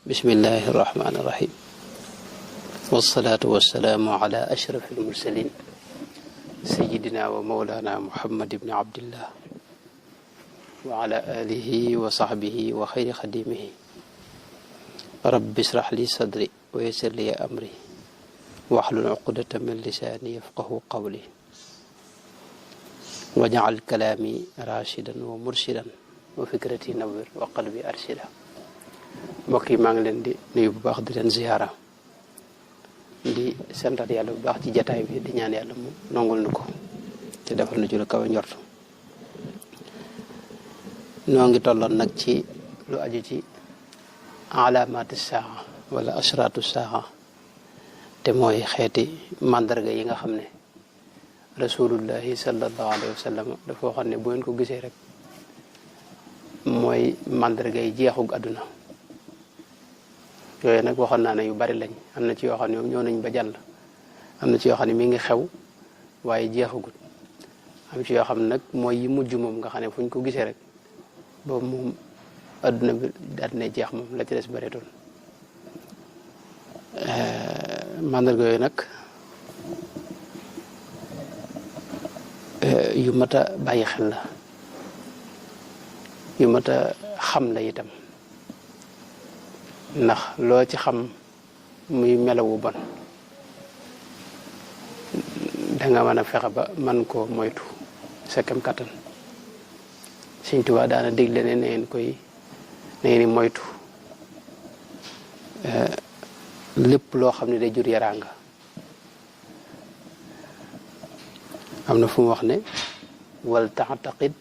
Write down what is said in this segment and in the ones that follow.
bismillahi irrahmani irrahim wasalaatu wasalaamu ala ashraf almursalin sayidina wa mawlana muhammad ibni abdillah wa ala alihi wa sahbihi wa xayri xadimihi rabbi israh li sadri wa yassir li amri wahlul uqdata min lisaani yafqahu qawli waj'al kalaami rashidan wa murshidan wa fikrati nawwir wa qalbi arshida mbokk yi maa ngi leen di nuyu bu baax di leen ziyaara di santat yàlla bu baax ci jataay bi di ñaan yàlla mu nongul nu ko te defal na ci lu kawe njort noo ngi tolloon nag ci lu aju ci alaamaati saa wala asraatu saa te mooy xeeti màndarga yi nga xam ne rasulullahi sallallahu alayhi wa sallam dafa waxoon ne bu ngeen ko gisee rek mooy màndarga yi jeexug àdduna yooyu nag waxoon naa ne yu bari lañ am na ci yoo xam ne ñëw nañ ba jàll am na ci yoo xam ne mi ngi xew waaye jeexagut am ci yoo xam ne nag mooy yi mujj moom nga xam ne fu ñu ko gisee rek boobu moom adduna bi daal dina jeex moom la ci des bëreetoon mandarga yooyu nag yu mat a bàyyi xel la yu mat a xam la itam ndax loo ci xam muy melawu bon danga mën a fexe ba man koo moytu sa kem kattan Sëñ Tuubaa daana digle ne na ngeen moytu lépp loo xam ne day jur yaraanga am na fu mu wax ne wal taxtaqid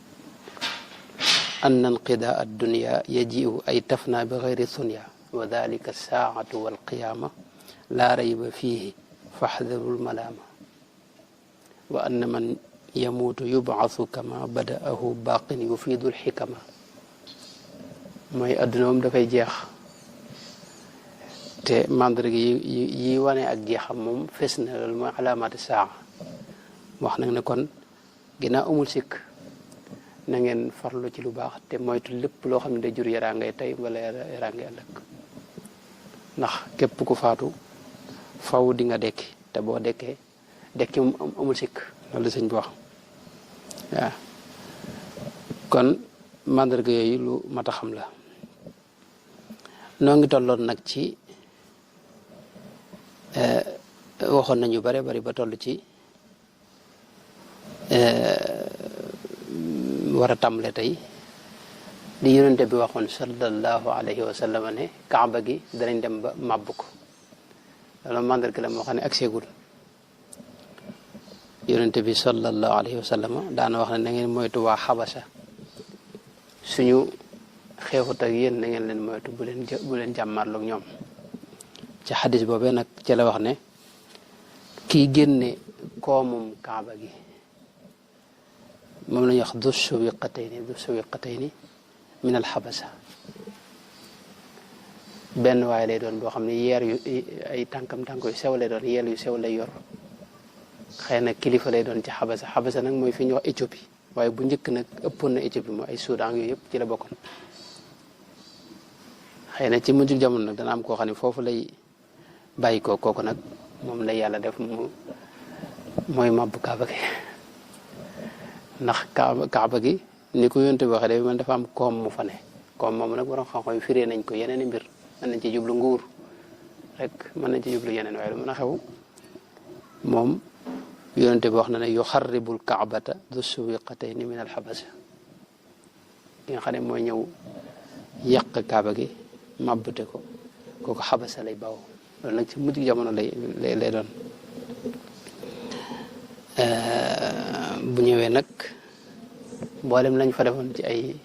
anna inqidaa ad-dunya yaji'u ay tafna bi xayri sunya wa dalika saa'atu wal qiyaama laa rayba fiihi faxdarul malaama wa anna man yamuutu yub'asu kama bada'ahu baaqin yufiidul xikama mooy adduna moom dafay jeex te mandarga yi wane ak jeexam moom fes na loolu mooy alaamaati saa wax nag ne kon ginnaaw amul sikk na ngeen farlu ci lu baax te moytu lépp loo xam ne day jur yaraangay tey wala yaraangay ëllëg ndax képp ku faatu faw di nga dekki te boo dekkee dekki moom amul sikk loolu sëñ bi wax waaw kon mandarga yooyu lu mat a xam la noo ngi tolloon nag ci waxoon nañu bare bari ba toll ci war a tàmbale tey di yonente bi waxoon sallallahu alayhi wa sallam ne kaaba gi danañ dem ba màbb ko loolu mandarga la moo xam ne ak seegul yonente bi sallallahu alayhi wa sallam daana wax ne na ngeen moytu waa xabasa suñu xeexut ak yéen na ngeen leen moytu bu leen jàmmarloog ñoom ci xadis boobee nag ci la wax ne kii génne koomum kaaba gi moom la ñuy wax du suwiqatayni min al xabasa benn waaye lay doon boo xam ne yeer yu ay tànkam yu sew lay doon yeel yu sew lay yor xëy na kilifa lay doon ci xabasa nag mooy fi ñuy wax Éthiopie waaye bu njëkk nag ëppoon na Éthiopie mooy ay Soudan yooyu yëpp ci la bokkoon xëy na ci mujj jamono nag dana am koo xam ne foofu lay bàyyi ko kooku nag moom la yàlla def mooy màbbu kaaba gi ndax kaaba gi ni ko yonte bi waxee de man dafa am koom mu fa ne koom moom nag borom xam-xam yi firee nañ ko yeneen i mbir mën nañ ci jublu nguur rek mën nañ ci jublu yeneen waaye lu mën a xew moom yonente bi wax na ne yuxarribul kaabata du suwiqatayni min al xabasa ki nga xam ne mooy ñëw yàq kaaba gi màbbate ko kooku xabasa lay bawoo loolu nag ci mujj jamono lay doon bu ñëwee nag mboolem lañ fa defoon ci ay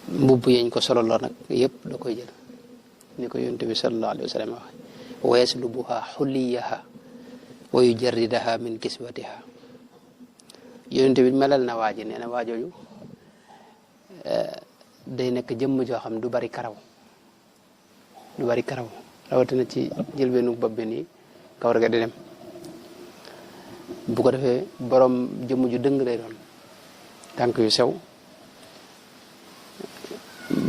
mbubb yeñ ko sololoo nag yëpp da koy jël ni ko yonent bi sallallahu alayhi wa sallam wax wa yaslubuha xulliyaha wa yujarridaha min kiswatiha yonent bi melal na waaji nee na waajooju day nekk jëmm joo xam du bari karaw rawatina ci jëlbeenu bopp bi nii kawar ga di dem bu ko defee borom jëmm ju dëng lay doon tànk yu sew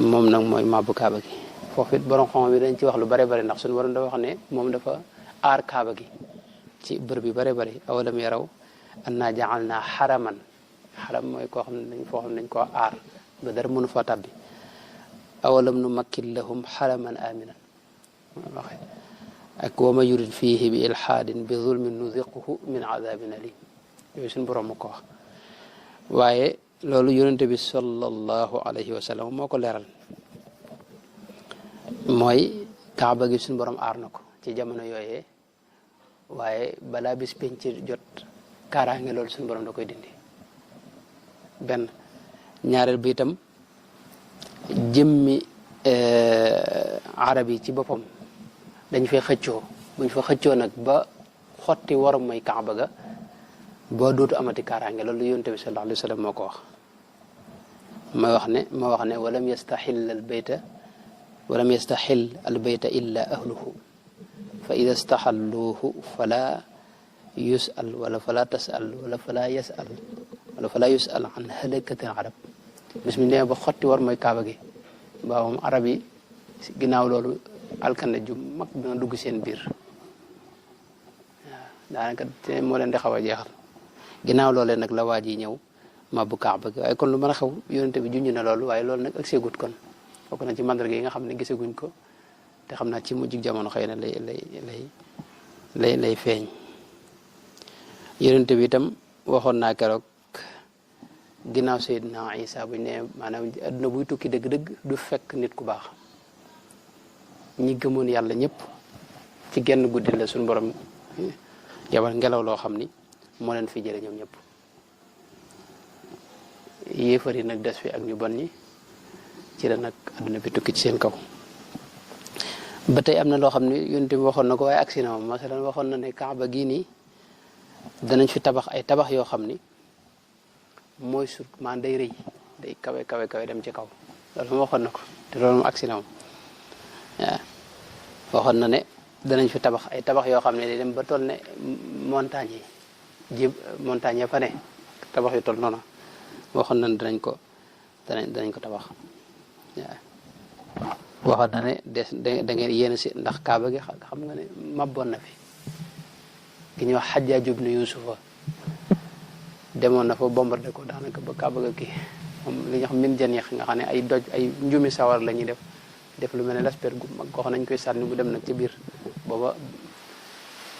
moom nag mooy màbbu kaaba gi foofu it borom xam bi dañ ci wax lu bare bare ndax suñu waroon dafa wax ne moom dafa aar kaaba gi ci bërëb yu bare bare awalam yaraw annaa ja'alnaa xaraman xaram mooy koo xam ne dañ foo xam ne dañ koo aar ba dara mënu fa tabbi awalam nu makkin lahum xaraman aminan waxe ak wa ma yurid fiihi bi ilhaadin bi zulmin nuziquhu min azabin alim yooyu suñu borom moo ko wax waaye loolu yonente bi sallallahu alayhi wa sallam moo ko leeral mooy kaaba gi suñu borom aar na ko ci jamono yooyee waaye balaa bis penc jot kaaraange loolu suñu borom da koy dindi benn ñaareel bi itam jëmmi arab yi ci boppam dañ fay xëccoo buñ fa xëccoo nag ba xotti waram mooy kaaba ga boo dootu amati kaaraange loolu yonent bi sallallahu alayhi wa sallam moo ko wax ma wax ne walam yastaxil al bayta illa ahluhu fa ida staxalluuhu fala yusal wala fala tasal wala fala yasal wala fala yusal an halakatil arab bis mi demee ba xotti war mooy kaaba gi ba moom arab yi ginnaaw loolu alkande ju mag dina dugg seen biir waaw daanaka te moo leen di xaw a jeexal ginnaaw loolee nag la waaj yi ñëw mabbu kaaba gi waaye kon lu mën a xew yonente bi junj na loolu waaye loolu nag ak seegut kon bokk na ci mandarga yi nga xam ne gisaguñ ko te xam naa ci mujj jamono xëy na lay feeñ yonente bi itam waxoon naa keroog ginnaaw Seydina Isa buñ ne maanaam adduna buy tukki dëgg-dëgg du fekk nit ku baax ñi gëmoon yàlla ñëpp ci genn guddi la suñu borom yabal ngelaw loo xam ni moo leen fi jële ñoom ñëpp yéefar yi nag des fi ak ñu bon ñi ci la nag adduna bi tukki ci seen kaw ba tey am na loo xam ne yonent bi waxoon na ko waaye agsi na moom masalan waxoon na ne Kaaba gii nii danañ fi tabax ay tabax yoo xam ni mooy sur maan day rëy day kawe dem ci kaw loolu moom waxoon na ko te loolu moom agsi na moom waaw waxoon na ne danañ fi tabax ay tabax yoo xam ne day dem ba toll ne montagne yi montagne ya fa ne tabax yu toll noonu waxoon na ne danañ ko tabax waaw waxoon na ne da ngeen yéen si ndax kaaba gi xam nga ne mabboon na fi ki ñuy wax Xajjaaj ibnu Yuusufa demoon na fa bombardé ko daanaka ba kaaba ga kii moom li ñuy wax min janix nga xam ne ay doj ay njumi sawar la ñuy def lu mel ne lasper gu mag koo xam nañ koy sànni bu dem nag ci biir booba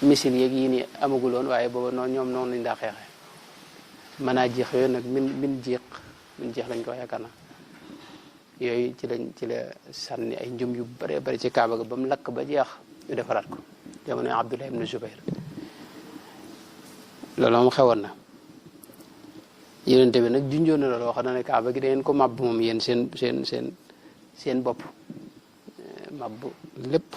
missile yeeg yii nii amaguloon waaye booba ñoom noonu lañ daa xeexee mën naa jeex yooyu nag min jeex lañ ko wax yaakaar na yooyu ci la sànni ay njum yu bare bari ci kaaba ga ba mu lakk ba jeex ñu defaraat ko jamono Abdullah ibn Zubayr loolu moom xewoon na yonente bi nag junjoon na loolu wax na ne kaaba gi da ngeen ko màbb moom yéen seen bopp màbb lépp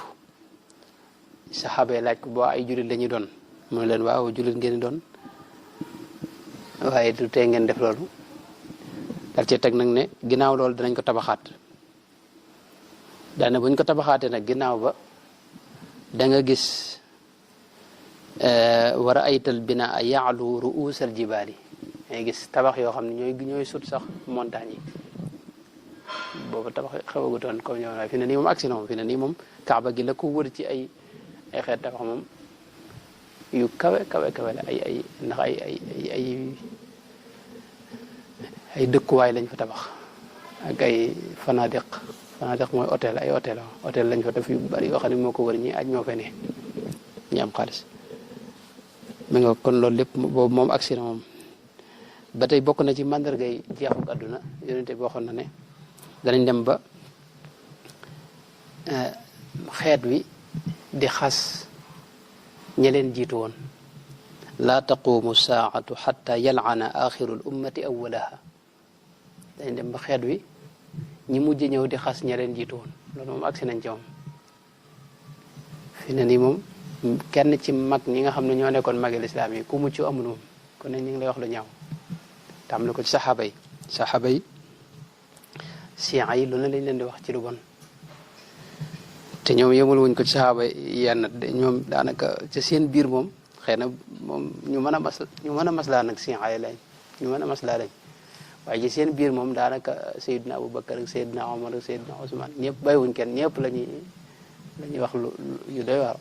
saxaaba yi laaj ko boo ay jullit la ñuy doon mu ne leen waaw jullit ngeen di doon waaye du tee ngeen def loolu dal ci teg nag ne ginnaaw loolu danañ ko tabaxaat daane buñ ko tabaxaatee nag ginnaaw ba da nga gis war a aytal binaa yaalu ruusal jibaali ngay gis tabax yoo xam ne ñooy sut sax montagne yi boobu tabax xewagutoon comme ñoom waaye fi ne nii moom agsi na moom fi ne nii moom kaaba gi la ko wër ci ay xeet tabax moom yu kawe la ndax ay dëkkuwaay lañ fa tabax ak ay fanadiq mooy hôtel ay hôtel lañ fa def yu bari yoo xam ne moo ko wër ñi aj ñoo fe ne ñi am xaalis mi nga kon loolu lépp boobu moom agsi na moom ba tey bokk na ci màndargay jeexuk àdduna yonente bi waxoon na ne danañ dem ba xeet wi di xas ña leen jiitu woon laa taqumu saatu xatta yalcana axiru l ummati awalaha danañ dem ba xeet wi ñi mujj ñëw di xas ña leen jiitu woon loolu moom agsi nañ ci moom fi ne nii moom kenn ci mag ñi nga xam ne ñoo nekkoon magi lislaam yi ku mucc amul moom kon nag ñu ngi lay wax lu ñaaw tam na ko ci saxaaba yi siyaa yi lu ne lañ leen di wax ci lu bon te ñoom yemul wuñ ko ci saxaaba yenn ñoom daanaka ci seen biir moom xëy na moom ñu mën a maslaa nag siyaa yi lañ ñu mën a maslaa lañ waaye ci seen biir moom daanaka Seydina Aboubacar ak Seydina Omar ak Seydina Ousmane ñëpp bàyyiwuñ kenn ñëpp la ñuy wax yu doy waar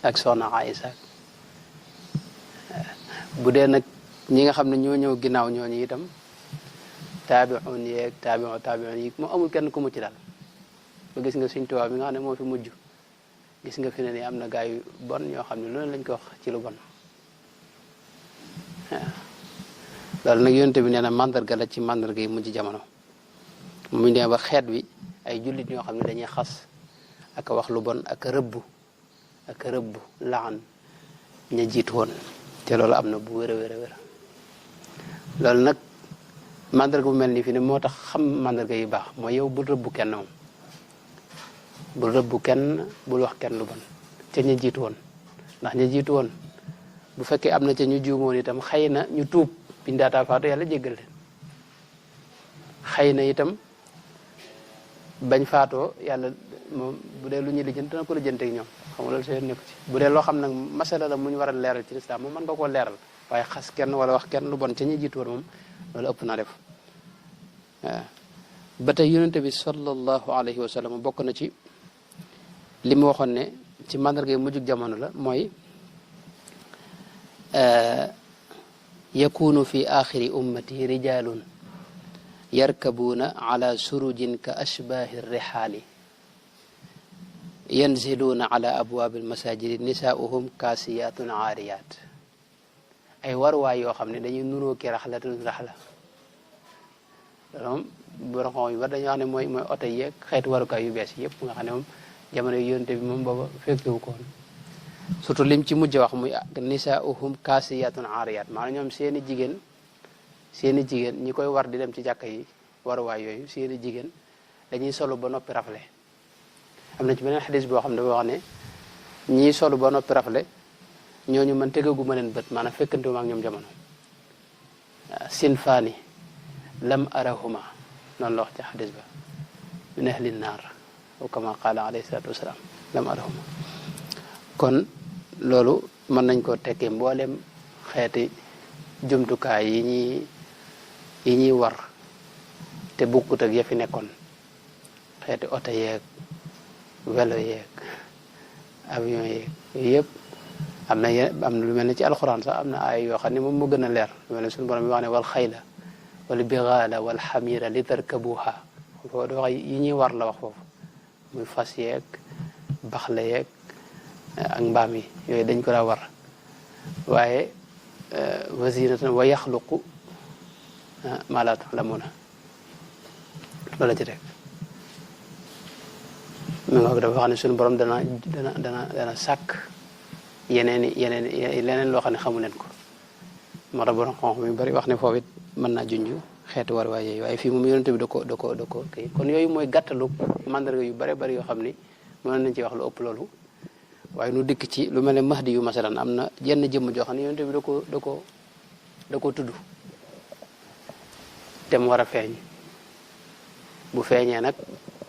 ak soxna Aïssa bu dee nag ñi nga xam ne ñoo ñëw ginnaaw ñooñu itam taabi'un yeeg taabi'un yi moo amul kenn ku mucc daal ba gis nga Sëñ Tuubaa bi nga xam ne moo fi mujj gis nga fi ne nii am na gaa yu bon ñoo xam ne loolu lañ ko wax ci lu bon waaw loolu nag yonent bi nee na mandarga la ci mandarga yi mujj jamono mu ne ba xeet wi ay jullit ñoo xam ne dañuy xas ak wax lu bon ak rëbb laan ña jiitu woon te loolu am na bu wér a wér a wér loolu nag mandarga bu mel nii fi ne moo tax xam mandarga yu baax mooy yow bul rëbb kenn moom bul rëbb kenn bul wax kenn lu bon ca ña jiitu woon ndax ña jiitu woon bu fekkee am na ca ñu juumoon itam xëy na ñu tuub biñ daataa faatu yàlla jéggal leen xëy na itam bañ faatoo yàlla moom bu dee lu ñuy lijjant dana ko lijjanteeg ñoom xam nga loolu seen nekku ci bu dee loo xam nag masala la mu ñu war a leeral ci lislaam moom mën nga koo leeral waaye xas kenn wala wax kenn lu bon ca ñi jiitu woon moom loolu ëpp naa def waaw ba tey yonente bi sallallahu alayhi wa sallam bokk na ci li mu waxoon ne ci mandarga yi mujjug jamono la mooy yakunu fi axiri ummati rijalun yarkabuuna ala surujin ka ashbahi rihaali yanziluuna ala abwaabi almasajidi nisaauhum kaasiyatun aariyat ay waruwaay yoo xam ne dañuy nuroo ki raxlatun raxla loolu moom borom xam yu bari dañuy wax ne mooy oto yeeg xeetu warukaay yu bees yëpp nga xam ne moom jamono yonte bi moom booba fekkewu ko woon surtout lim ci mujj wax muy nisaauhum kaasiyatun aariyat maanaam ñoom seeni jigéen ñi koy war di dem ci jàkka yi waruwaay yooyu seeni jigéen dañuy solu ba noppi rafle am na ci beneen xadis boo xam ne dafa wax ne ñii solu ba noppi rafle ñooñu man tegagu ma leen bët maanaam fekkante ma ak ñoom jamono sinfaani lam arahuma noonu la wax ci xadis ba min ahli naar aw kama qaala alayhi salaatu wasalaam lam arahuma kon loolu mën nañ ko tekkee mboolem xeeti jumtukaay yi ñuy war te bukkut ak ya fi nekkoon xeeti oto yeeg vélo yeeg avion yeeg yooyu yëpp am na lu mel ne ci alxuraan sax am na ay yoo xam ne moom moo gën a leer lu mel ne suñu borom bi wax ne wal xayla wal bigaala wal xamira li tarkabuha foofu da wax yi ñuy war la wax foofu muy fas yeeg baxla yeeg ak mbaam yi yooyu dañ ko daa war waaye wazinatan wa yaxluqu ma la ta'lamuna loola ci rek mi nga dafa wax ne suñu borom dana sàkk leneen loo xam ne xamu leen ko moo tax borom xam-xam yu bari wax ne foofu it mën naa junj xeetu war waay yooyu waaye fii moom yonente bi da ko kii kon yooyu mooy gàttalu mandarga yu bare bari yoo xam ni mën nañ ci wax lu ëpp loolu waaye nu dikk ci lu mel ne mahdi yu masalan am na jenn jëmm joo xam ne yonente bi da ko tudd te mu war a feeñ bu feeñee nag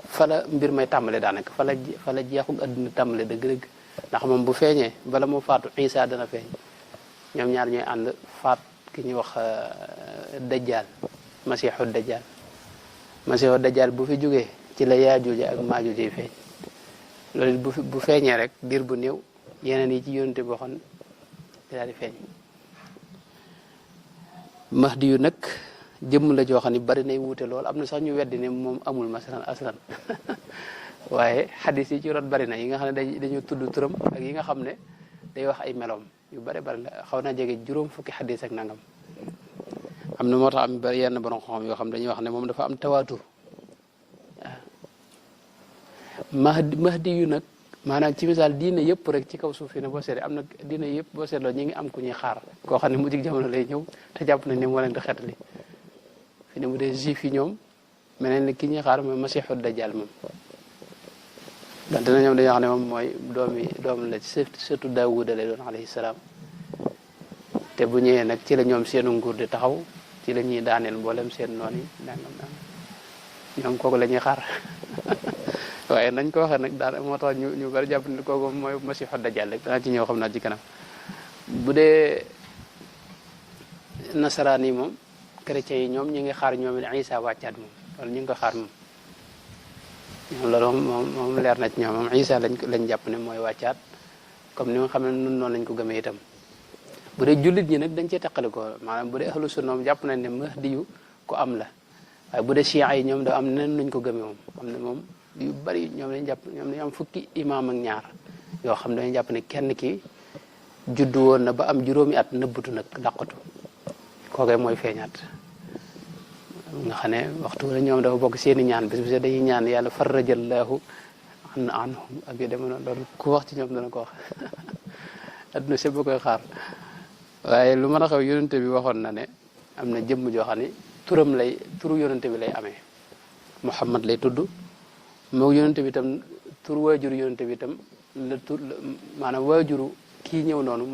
fala mbir may tàmbale daanaka fala jeexug adduna tàmbale dëgg-dëgg ndax moom bu feeñee bala moo faatu Isa dana feeñ ñoom ñaar ñooy ànd faat ki ñuy wax dajjal masiixu dajjal bu fi jógee ci la yaajuuj ak maajuuj yi feeñ loolu bu feeñee rek diir bu néew yeneen yi ci yónente boo xam daal di feeñ mahdi yu nag jëmm la joo xam ne bari nay wuute lool am na sax ñu weddi ne moom amul masalan aslan waaye xadis yi ci rot bari na yi nga xam ne dañu tudd turam ak yi nga xam ne day wax ay meloom yu bari la xaw naa jege juróom fukki xadis ak nangam am na moo tax am bari yenn borom xam yoo xam dañuy wax ne moom dafa am tawaatur mahdi yu nag maanaam ci misaal diine yëpp rek ci kaw suuf fi ne boo seetee am na diine yëpp boo seetloo ñi ngi am ku ñuy xaar koo xam ne mujj jamono lay ñëw te jàpp nañ ne moo leen di xetali fi ne bu dee juif yi ñoom meneen ni ki ñuy xaar mooy masiixu dajjal moom donte na ñoom dañoo wax ne moom mooy doom la surtout Daawuda lay doon alayhi salaam te bu ñëwee nag ci la ñoom seenu nguur di taxaw ci la ñuy daaneel mboolem seen noon yi nangam ñoom kooku la ñuy xaar waaye nañ ko waxee nag daal moo tax ñu bari jàpp ne kooku mooy masiixu dajjal rek danaa ci ñëw xam naa ci kanam bu dee nasaraan yi moom chrétiens yi ñoom ñi ngi xaar ñoom it Isa wàccaat moom loolu ñu ngi ko xaar moom ñoom loolu moom leer na ci ñoom moom Isa lañ jàpp ne mooy wàccaat comme ni nga xam ne nun noonu lañ ko gëmee itam bu dee jullit ñi nag dañ cee teqali ko maanaam bu dee ahlu sunna moom jàpp nañ ne mahdi yu ko am la waaye bu dee chia yi ñoom da am nen nuñ ko gëmee moom xam ne moom yu bari ñoom lañ jàpp ñoom dañu am fukki imaam ak ñaar yoo xam ne dañu jàpp ne kenn ki juddu woon na ba am juróomi at nëbbatu nag dàqatu kookee mooy feeñaat nga xam ne waxtu la ñoom dafa bokk seeni ñaan bis bi dañuy ñaan yàlla farrajallahu anhum ak yu demee noonu loolu ku wax ci ñoom dana ko wax adduna sépp koy xaar waaye lu mën a xew yonente bi waxoon na ne am na jëmm joo xam ne turu yonente bi lay amee Muhammad lay tudd moo yonente bi itam tur waajuru yonente bi itam la tur maanaam waajuru kii ñëw noonu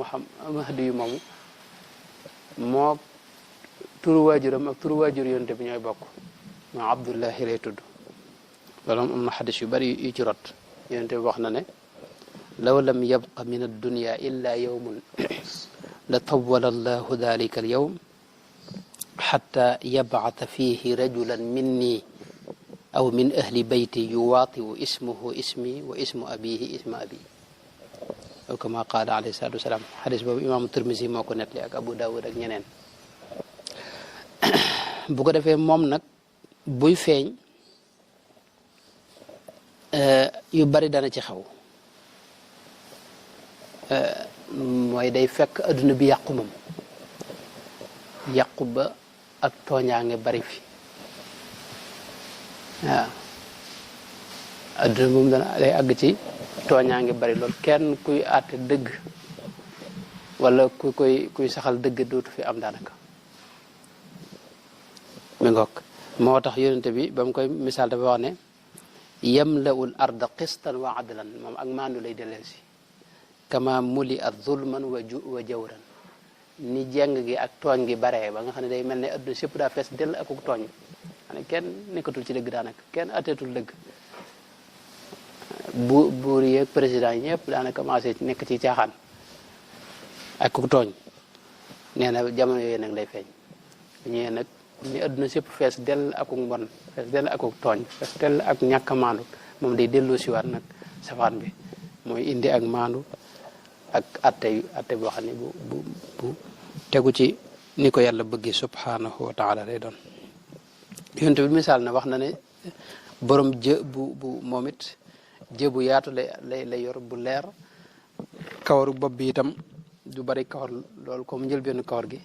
Mahdi yu moomu moo turu waajuram ak turu waajuru yonente bi ñooy bokk moo Abdullahi lay tudd loolu am na xadis yu bari yu ci rot yonente bi wax na ne law lam yabqa min addunya illa yawmun la tawala allahu dalika alyawm xatta yabcata fihi rajulan minni aw min ahli bayti yuwaatiwu ismuhu ismi wa ismu abihi isma abi aw kama qaala alayhi salatu wasalaam xadis boobu imaamu Tirmisi moo ko nettali ak Abu Dawud ak ñeneen bu ko defee moom nag buy feeñ yu bari dana ci xaw mooy day fekk adduna bi yàqu moom yàqu ba ak tooñaange bari fi waaw adduna moom dana day àgg ci tooñaange bari lool kenn kuy àtte dëgg wala kuy saxal dëgg dootu fi am daanaka mi ngoog moo tax yonente bi ba mu koy misaal dafa wax ne yamla'ul arda qistan wa adlan moom ak maandu lay dellee si kama muli at zulman wa jawran ni jeng gi ak tooñ gi baree ba nga xam ne day mel ne adduna sépp daa fees dell ak tooñ xam ne kenn nekkatul ci dëgg daanaka kenn atteetul dëgg buur yeeg président yi ñëpp daanaka commencé nekk ci caaxaan ak tooñ nee na jamono yooyu nag lay feeñ ñëwee nag ni adduna sépp fees dell ak mbon fees dell ak tooñ fees dell ak ñàkk a maandu moom day delloo siwaat nag safaan bi mooy indi ak maandu ak atte boo xam ne bu tegu ci ni ko yàlla bëggee subhanahu wa taala lay doon yonent bi misaal na wax na ne borom jë bu moom it jë bu yaatu lay yor bu leer kawaru bopp bi itam du bari kawar loolu comme njëlbeenu kawar gi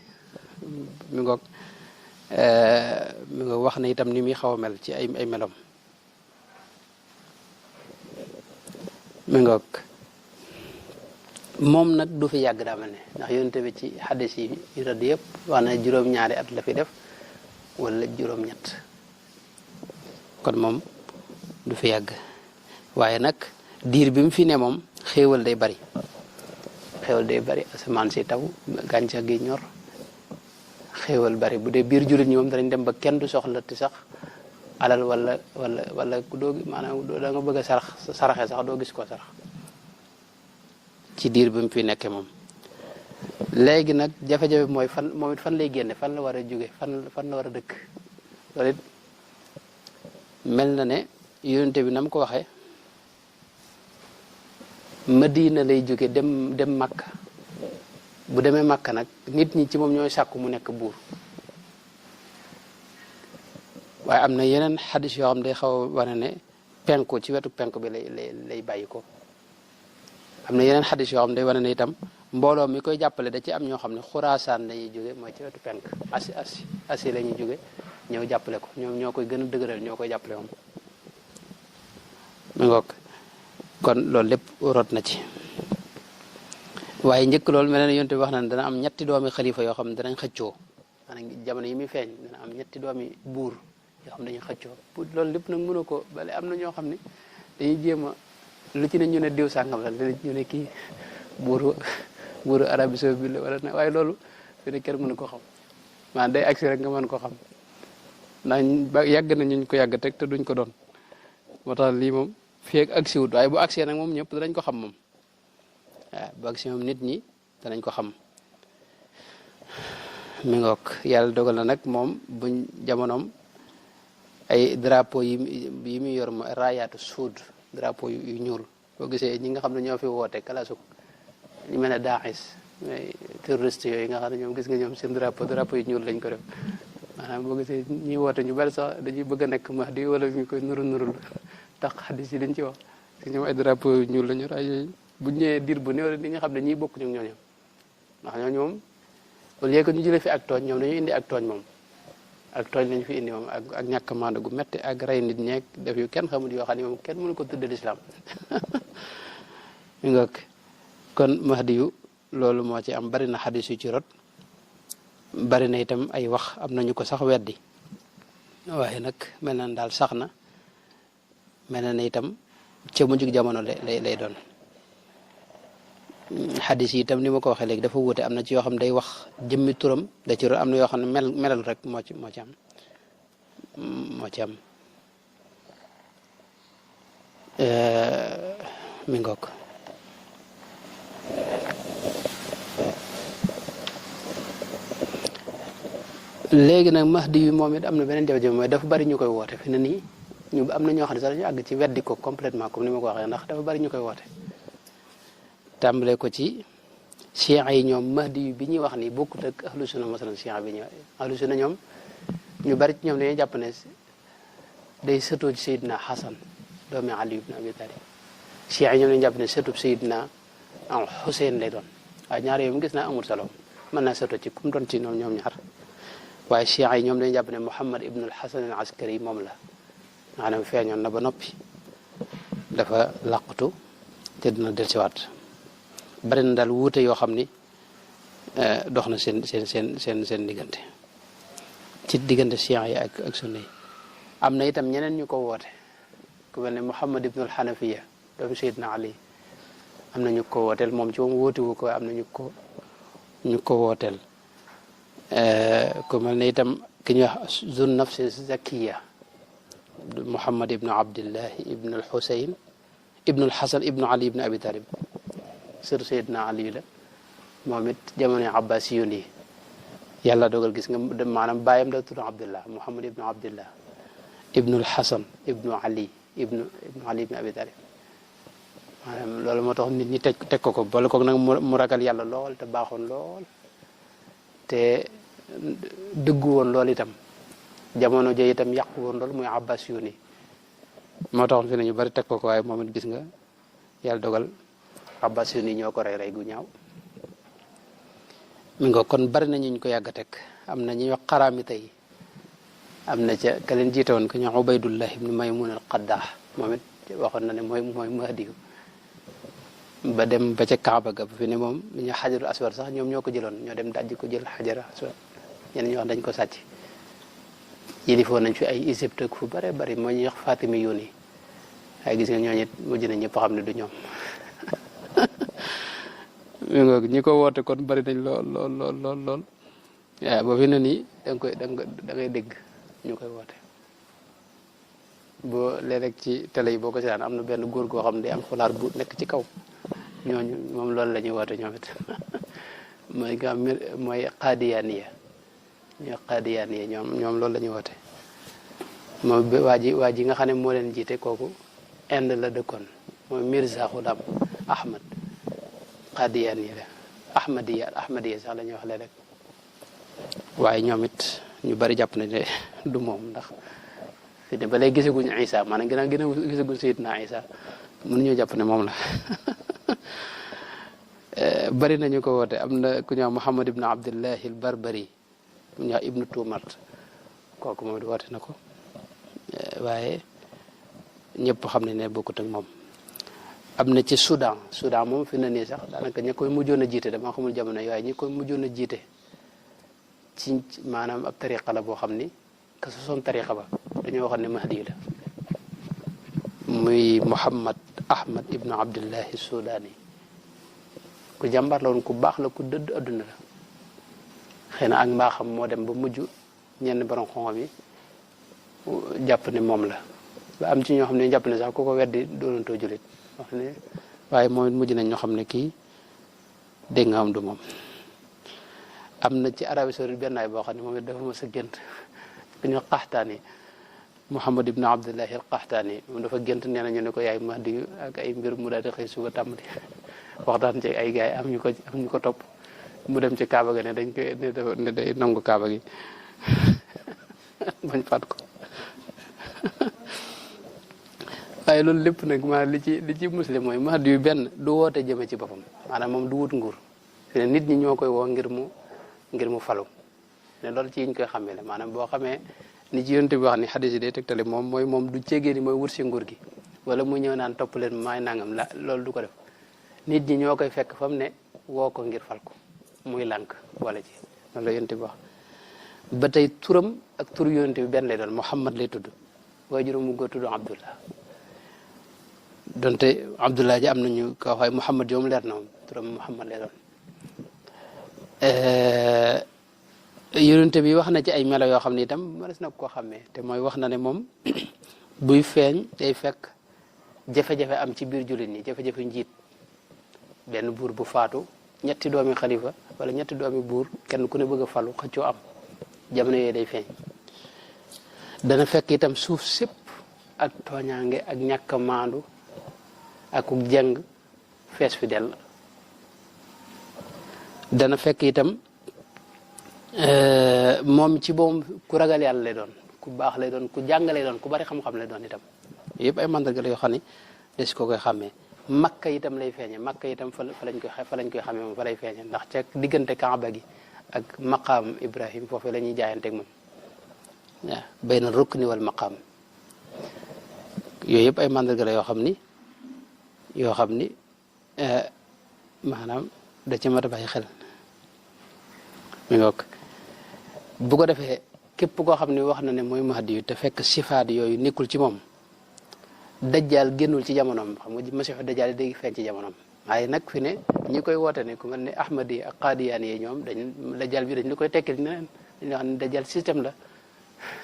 mi ngoog wax na itam ni muy xaw a mel ci ay melom mi ngoog moom nag du fi yàgg daa mel ne ndax yonente bi ci xaddis yi rëdd yëpp wax na juróom-ñaari at la fi def wala juróom-ñett kon moom du fi yàgg waaye nag diir bi mu fi ne moom xéewal day bari asamaan si taw gàncax gi ñor xéewal bari bu dee biir jullit ñi moom danañ dem ba kenn du soxla ti sax alal wala ku doo maanaam da nga bëgg a saraxe sax doo gis ko sarax ci diir bi mu fi nekkee moom léegi nag jafe-jafe mooy moom it fan lay génne fan la war a jóge fan la war a dëkk loolu it mel na ne yonente bi na mu ko waxee Madina lay jóge dem Makka bu demee Makka nag nit ñi ci moom ñooy sàkku mu nekk buur waaye am na yeneen xadis yoo xam day xaw a wane ne penku ci wetu penku bi lay bàyyi ko am na yeneen xadis yoo xam day wane ne itam mbooloo mi koy jàppale da ci am ñoo xam ne xuraasaan lañuy jóge mooy ci wetu penk asi la ñuy jóge ñëw jàppale ko ñoom ñoo koy gën a dëgëral ñoo koy jàppale moom mu ngoog kon loolu lépp rot na ci waaye njëkk loolu mel na yonte bi wax na ne dana am ñetti doomi xalifa yoo xam ne danañ xëccoo maanaam jamono yi muy feeñ dana am ñetti doomi buur yoo xam ne dañuy xëccoo loolu lépp nag mënu ko bale am na ñoo xam ne dañuy jéem a lu ci ne ñu ne diw sàngam la ñu ne kii buuru Arabie Saoudite la wala waaye loolu fi ne kenn mënu ko xam maanaam day agsi rek nga mën ko xam ndax yàgg na ñu ko yàgg teg te duñ ko doon moo tax lii moom fii ak agsi wut waaye bu agsee nag moom ñëpp danañ ko xam moom waaw bu agsi moom nit ñi danañ ko xam mi ngoog yàlla dogal na nag moom buñ jamonoom ay drapeau yi muy yor mooy raayaatu suud drapeau yu ñuul boo gisee ñi nga xam ne ñoo fi woote kalasuk ñu mel ne daaxis mais terroriste yooyu nga xam ne ñoom gis nga ñoom seen drapeau yu ñuul lañ ko def maanaam boo gisee ñi woote ñu bari sax dañuy bëgg a nekk Mahdi wala ñu koy nurul tax xadis yi liñ ci wax si ñoom ay drapeau yu ñuul lañu ay yooyu buñ ñëwee diir bu néew di nga xam ne ñii bokk ñu ñooñu ndax ñooñu moom au lieu que ñu jëlee fi ak tooñ ñoom dañuy indi ak tooñ moom ak tooñ lañu fi indi moom ak ñàkk maanda gu metti ak rey nit ñeeg def yu kenn xamul yoo xam ne moom kenn mënu ko tudde lislaam mi nga kon Mahdi yu loolu moo ci am bari na xadis yu ci rot bari na itam ay wax am nañu ko sax weddi waaye nag mel na daal sax na mel na itam ca mujjug jamono lay doon xadis yi itam ni ma ko waxee léegi dafa wuute am na ci yoo xam ne day wax jëmmi turam da ci rot am na yoo xam ne melal rek moo ci am mi ngoog léegi nag Mahdi yu moom it am na beneen jafe-jafe mooy dafa bari ñu koy woote fi ne nii ñu am na ñoo xam ne sax dañu àgg ci weddi ko complètement comme ni ma ko waxee ndax dafa bari ñu koy woote tàmbale ko ci chiites yi ñoom Mahdi yu bi ñuy wax ni bokkut ak ahlu sunna masalan chiites bi ñuy ahlu sunna ñoom ñu bari ci ñoom dañuy jàpp ne day sëtoo ci Seydina Hasan doomi Ali ibn Abi Talib chiites yi ñoom dañuy jàpp ne sëtub Seydina Xuseyn lay doon waaye ñaar yooyu mu gis naa amul solo mën naa sëtoo ci kum doon ci ñoom ñaar waaye chiites yi ñoom dañuy jàpp ne Muhammad ibn al-Hasan al-Askari moom la maanaam feeñoon na ba noppi dafa làqatu te dina dellusiwaat bari na daal wuute yoo xam ni dox na seen diggante ci diggante chiites yi ak sunni yi am na itam ñeneen ñu ko woote ku mel ne Muhammad ibn al-Hanafiya doomu Seydina Ali am na ñu ko wooteel moom ci moom wóote wu ko am na ñu ko wooteel ku mel ne itam ki ñuy wax zun nafsi zakiya Muhammad ibnu Abdillahi ibnu al-Husayn ibnu al-Hasan ibnu Ali ibnu Abi Talib sër Seydina Ali la moom it jamono Abbasiyun yi yàlla dogal gis nga maanaam bàyyam da tudd Abdullah Muhammad ibnu Abdillah ibnu al-Hasan ibnu Ali ibnu Ali ibnu Abi Talib maanaam loolu moo tax nit ñi teg ko boole ko nag mu ragal yàlla lool te baaxoon lool te dëggu woon lool itam jamono jooju itam yàqu woon lool muy Abbas yu ni moo taxoon fi ne ñu bari teg ko waaye moom it gis nga yàlla dogal Abbas yu ni ñoo ko rey gu ñaaw mi nga kon bari na ñu ko yàgg a teg am na ñuy wax xaraamita yi am na ca ka leen jiite woon ko ñu Ubaydullah ibnu Maymun al-Qaddah moom it waxoon na ne mooy Mahdi ba dem ba ca Kaaba ga fi ne moom ñu xajarul aswad sax ñoom ñoo ko jëloon ñoo dem dajji ko jël xajarul aswad ñenn ñoo wax dañ ko sàcc yilifoon nañ fi ay Égypte ak fu bare bari moo ñuy wax Fatimi yoon yi waaye gis nga ñooñu it mujj nañ ñëpp xam ne du ñoom mi ngoog ñi ko woote kon bari nañ lool waaw ba fi ne nii da ngay dégg ñu koy woote boo léeg-léeg ci télé yi boo ko seetaan am na benn góor goo xam ne day am fulaar bu nekk ci kaw ñooñu moom loolu la ñuy woote ñoom it mooy qaadiyaaniya ñoom loolu la ñuy woote moom waa ji nga xam ne moo leen jiite kooku Inde la dëkkoon mooy Mirza Ghulam Ahmad qaadiyaaniya la ahmadiya sax la ñuy wax léeg-léeg waaye ñoom it ñu bari jàpp nañ ne du moom ndax fi ne ba léegi gisaguñ Isa maanaam gën a gisaguñ Seydina Isa mënuñoo jàpp ne moom la bari nañu ko woote am na ku ñëw Muhammad ibnu Abdillahi al-Barbari ku ñëw ibnu Tumart kooku moom it woote na ko waaye ñëpp xam ne ne bokkut ak moom am na ci Soudan moom fi na nii sax daanaka ñi koy mujjoon a jiite dama xamul jamono waaye ñi koy mujjoon a jiite ci maanaam ab tariqa la boo xam ni ka sosoon tariqa ba dañoo waxoon ne Mahdi la muy Muhammad Ahmad ibnu Abdillahi Sudani ku jàmbar la woon ku baax la ku dëdd adduna la xëy na ak mbaaxam moo dem ba mujj ñenn borom xam-xam yi jàpp ne moom la ba am ci ñoo xam ne jàpp ne sax ku ko weddi doonantoo julit wax ne waaye moom it mujj nañ ñoo xam ne kii dégg nga am du moom am na ci Arabie Saoudite benn ay boo xam ne moom it dafa ma sa gént ku ñu Qaxtaani Muhammad ibn Abdullahi al Qaxtaani moom dafa gént nee na ñu ne ko yaay Mahdi ak ay mbir mu daal di xëy suba tàmbali waxtaan ci ay gaay am ñu ko topp mu dem ci Kaaba ga ne dañ koy ne day nangu Kaaba gi bañ faat ko waaye loolu lépp nag maanaam li ci muslim mooy Mahdi yu benn du woote jëme ci boppam maanaam moom du wut nguur fi ne nit ñi ñoo koy woo ngir mu falu ne loolu ci yiñ koy xamee la maanaam boo xamee ni ci yonent bi wax ni xadis yi day tegtale moom du cégee ni mooy wut si nguur gi wala mu ñëw naan topp leen maay nangam la loolu du ko def nit ñi ñoo koy fekk fa mu ne woo ko ngir fal ko muy lànk wala ci loolu la yonent bi wax ba tey turam ak tur yonent bi benn lay doon Muhammad lay tudd waajuram mu góor tudd Abdullah donte Abdullah ji am nañu ko waxee Muhammad yoom leer na moom turam Muhammad lay doon yonent bi wax na ci ay melo yoo xam ne itam mënees na ko xàmmee te mooy wax na ne moom buy feeñ day fekk jafe-jafe am ci biir jullit ñi jafe-jafe njiit benn buur bu faatu ñetti doomi xalifa wala ñetti doomi buur kenn ku ne bëgg a falu xëccoo am jamono yooyu day feeñ dana fekk itam suuf sépp ak tooñaange ak ñàkk a maandu ak jeng fees fi dell dana fekk itam moom ci boom ku ragal yàlla lay doon ku baax lay doon ku jàng lay doon ku bari xam-xam lay doon itam yëpp ay mandarga la yoo xam ne des ko koy xàmmee makka itam lay feeñe makka itam fa lañ koy xamee moom fa lay feeñe ndax ca diggante Kaaba gi ak maqaam Ibrahim foofu la ñuy jaayanteeg moom waaw bayna rukni wal maqaam yooyu yëpp ay mandarga la yoo xam ni maanaam da ci mat a bàyyi xel mi ngoog bu ko defee képp koo xam ne wax na ne mooy Mahdi yu te fekk sifaat yooyu nekkul ci moom dajjaal génnul ci jamonoom xam nga masiixu dajjaal yi day feeñ ci jamonoom waaye nag fi ne ñi koy woote ne ku mel ne Ahmadi ak Qaadiyaan yi ñoom dajjaal bi dañ la koy tekkil neneen dañu wax ne dajjaal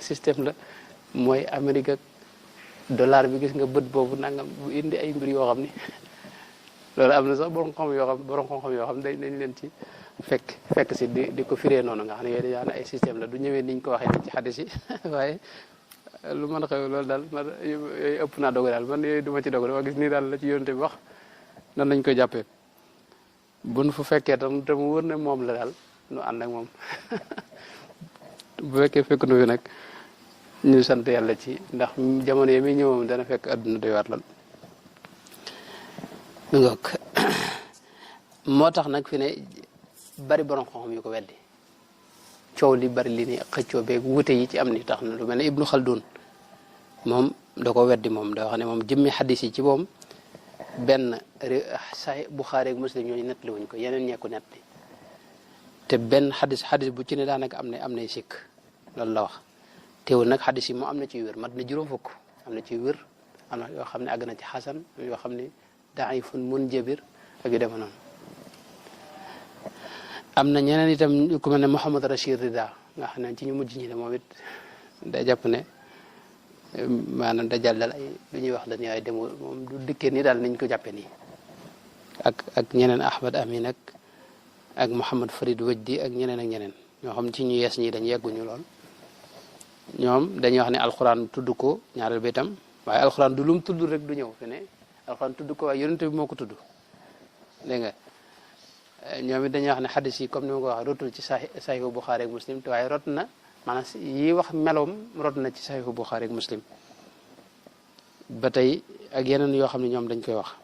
système la mooy Amérique ak dollar bi gis nga bët boobu nangam bu indi ay mbir yoo xam ni loolu am na sax borom xam-xam yoo xam dañ leen ci fekk si di ko firee noonu nga xam ne yooyu dañoo ne ay système la du ñëwee niñ ko waxee ni ci xadis yi waaye lu mën a xew loolu daal man yooyu ëpp naa dogu daal man yooyu duma ci dogu dama gis nii daal la ci yonent bi wax nan lañ koy jàppee buñ fu fekkee tam te mu wër ne moom la daal nu ànd ak moom bu fekkee fekk nu fi nag ñu sant yàlla ci ndax jamono yi muy ñëw moom dana fekk àdduna doy waat lal mi ngoog moo tax nag fi ne bari borom xam-xam yu ko weddi coow li bari li ni xëccoo beeg wute yi ci am ni tax na lu mel ne Ibnu Khaldun moom da ko weddi moom da wax ne moom jëmmi xadis yi ci moom benn Sahih Buxaari ak Muslim ñooñu nettali wuñ ko yeneen ñekku nettali te benn xadis bu ci ne daanaka am nay sikk loolu la wax teewul nag xadis yi moom am na ciy wér mat na juróom fukk am na ciy wér am na yoo xam ne àgg na ci xasan yoo xam ne daifun munjabir ak yu deme noonu am na ñeneen itam ku mel ne Mouhamad Rachid Rida nga xam ne ci ñu mujj ñi ne moom it day jàpp ne maanaam da jàllal ay lu ñuy wax dañuy ay demul moom du dikkee nii daal niñ ko jàppee nii ak ñeneen Ahmad Amin ak Mouhamad Farid Wajdi ak ñeneen ñoo xam ci ñu yees ñi dañ yegguñu lool ñoom dañuy wax ne alxuraan tudd ko ñaareel bi itam waaye alxuraan du lum tudd rek du ñëw fi ne alxuraan tudd ko waaye yonent bi moo ko tudd dégg nga ñoom it dañuy wax ne xadis yi comme ni ma ko waxee rotul ci saxiixu Buxaari ak Muslim te waaye rot na maanaam yi wax meloom rot na ci saxiixu Buxaari ak Muslim ba tey ak yeneen yoo xam ne ñoom dañ koy wax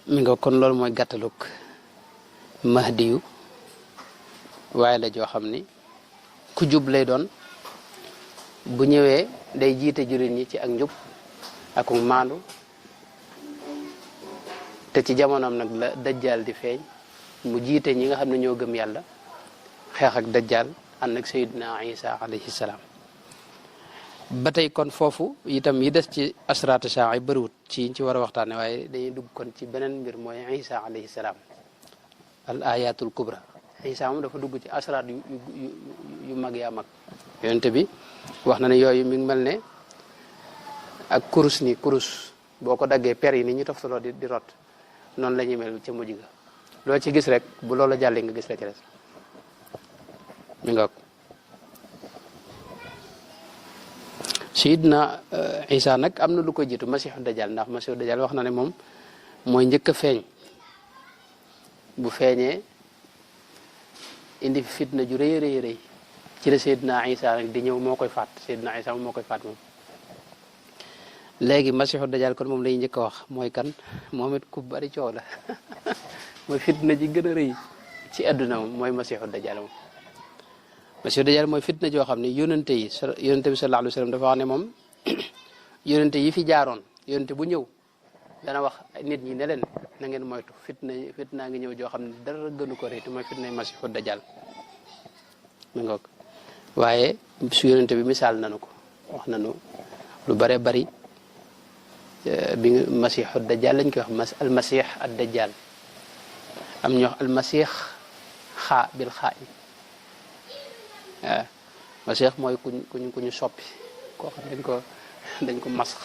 mi nga kon loolu mooy gàttaluk Mahdi yu waaye la joo xam ni ku jub lay doon bu ñëwee day jiite jullit ñi ci ak njub ak maandu te ci jamonoom nag la dajjal di feeñ mu jiite ñi nga xam ne ñoo gëm yàlla xeex ak dajjal ànd ak Seydina Isa alayhi salaam ba tey kon foofu itam yi des ci asraatu saa yi bëriwut ci ci war a waxtaane waaye dañuy dugg kon ci beneen mbir mooy Isa alayhi salaam al ayatul kubra Isa moom dafa dugg ci asraat yu mag yaa mag yonent bi wax na ne yooyu mi ngi mel ne ak kurus boo ko daggee per yi ni ñu toftaloo di rot noonu la ñuy mel ca mujj ga loo ci gis rek bu loola jàllee nga gis la ci des mi nga Sidna Isa nag am na lu ko jiitu masiixu dajjal ndax masiixu dajjal wax na ne moom mooy njëkk a feeñ bu feeñee indi fitna ju rëy rëy rëy ci la Sidna Isa nag di ñëw moo koy faat Sidna Isa moom moo koy faat moom léegi masiixu dajjal kon moom lay njëkk a wax mooy kan moom it ku bari coow la mooy fitna ji gën a rëy ci àdduna moom mooy masiixu dajjal moom masiixu dajjal mooy fitna joo xam ne yonente bi sallallahu alayhi wa sallam dafa wax ne moom yonente yi fi jaaroon yonente bu ñëw dana wax nit ñi ne leen na ngeen moytu fitna ngi ñëw joo xam ne dara gënu ko rëy te mooy fitna masiixu dajjal mi ngoog waaye su yonente bi misaal nanu ko wax nanu lu bare bari bi masiixu dajjal lañ koy wax almasix ad dajjal am ñu wax almasix xaa bil xaa yi waaw masix mooy ku ñu soppi koo xam dañ ko masx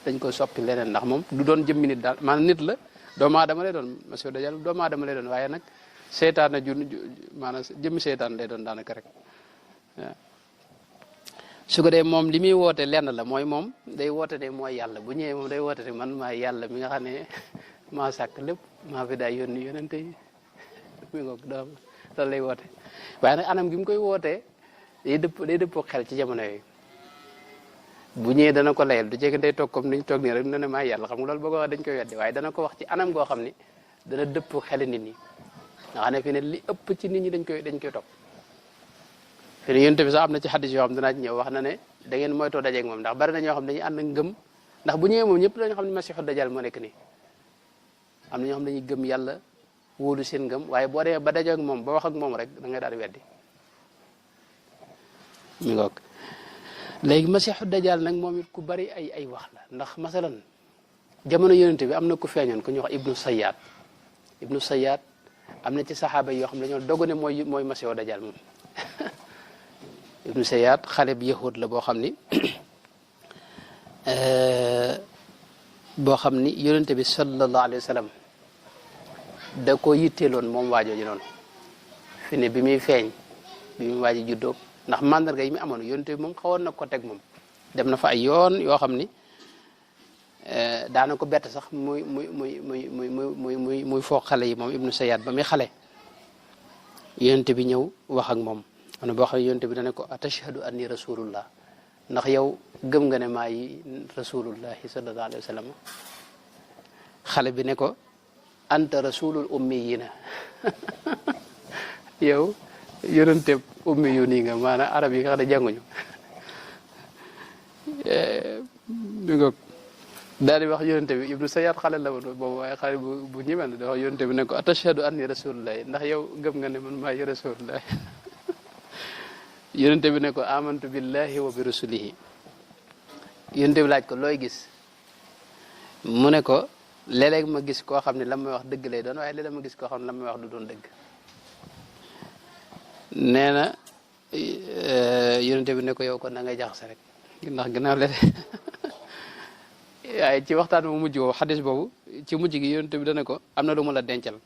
dañ ko soppi leneen ndax moom du doon jëmmi nit daal maanaam nit la doomu aadama lay doon masiixu dajjal doomu aadama lay doon waaye nag seytaan na maanaam jëmmi seytaan lay doon daanaka rek waaw su ko dee moom li muy woote lenn la mooy moom day woote ne mooy yàlla bu ñëwee moom day woote ne man maay yàlla mi nga xam ne maa sàkk lépp maa fi daay yónni yonente yi mi ngoog loolu lay woote waaye nag anam gi mu koy wootee day dëppoo xel ci jamono yooyu bu ñëwee dana ko layal du jege day toog comme ni ñu toog nii rek ne maay yàlla xam nga loolu boo ko wax dañ koy weddi waaye dana ko wax ci anam goo xam ni dana dëppoo xeli nit ñi nga xam ne fi ne li ëpp ci nit ñi dañ koy topp fi ne yonent bi sax am na ci xaddis yoo xam danaa ci ñëw wax na ne da ngeen moytoo dajeeg moom ndax bari na ñoo xam dañuy ànd ak ngëm ndax bu ñëwee moom ñëpp dañu xam ne masiixu dajjal moo nekk nii am na ñoo xam dañuy gëm yàlla wóolu seen ngëm waaye boo demee ba dajeeg moom ba wax ak moom rek da ngay daal di weddi mi ngoog léegi masiixu dajjal nag moom it ku bari ay wax la ndax masalan jamono yonent bi am na ku feeñoon ku ñuy wax ibnu sayyad am na ci saxaaba yoo xam ne dañoo dogu ne mooy masiixu dajjal moom ibnu sayyad xale bi yahud la boo xam ni yonent bi sallallahu alayhi wa sallam da ko yitteeloon moom waajooju noonu fi ne bi muy feeñ bi muy waaji juddoo ndax mandarga yi mu amoon yonent bi moom xawoon na ko teg moom dem na fa ay yoon yoo xam ni daana ko bett sax muy foog xale yi moom ibnu sayyad ba muy xale yonent bi ñëw wax ak moom am na boo xam ne yonent bi dana ko atashhadu anni rasulullah ndax yow gëm nga ne maay rasulullahi sallallahu alayhi wa sallam xale bi ne ko anta rasulul ummiyina yow yonente ummi yu nii nga maanaam arab yi nga xam ne jànguñu mi nga daal di wax yonente bi ibnu sayyad xale la woon boobu waaye xale bu ñiman da wax yonente bi ne ko atashhadu anni rasulullahi ndax yow gëm nga ne man maay rasulullahi yonente bi ne ko amantu billahi wa bi rasulihi yonente bi laaj ko looy gis mu ne ko léeg-léeg ma gis koo xam ne la may wax dëgg lay doon waaye léeg-léeg ma gis koo xam ne la may wax du doon dëgg nee na yonente bi ne ko yow kon da ngay jaxase rek ndax ginnaaw léeg waaye ci waxtaan bu mujj boobu xadis boobu ci mujj gi yonente bi dana ko am na lu ma la dencal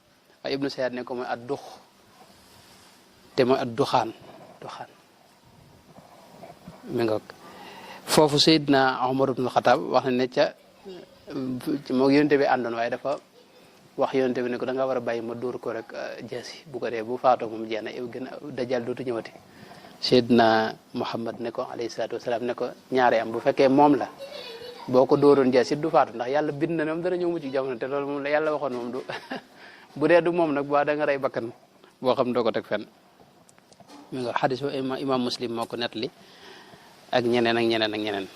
waaye ibnu sayyad ne ko mooy ad dux te mooy ad duxaan mi nga foofu Seydina Omar ibn Khattab wax na ne ca moo yonente bi àndoon waaye dafa wax yonente bi ne ko da nga war a bàyyi ma dóor ko rek jaasi bu ko dee bu faatoo moom jeex na yow gën a dajal dootu ñëwati Seydina Muhammad ne ko alayhi salaatu wasalaam ne ko ñaare am bu fekkee moom la boo ko dóoroon jaasi du faatu ndax yàlla bind na ne moom dana ñëw mu ci jamono te loolu moom la yàlla waxoon moom du bu dee du moom nag ba da nga rey bakkan boo xam doo ko teg fenn mi nga xadis ba imam Muslim moo ko nettali ak ñeneen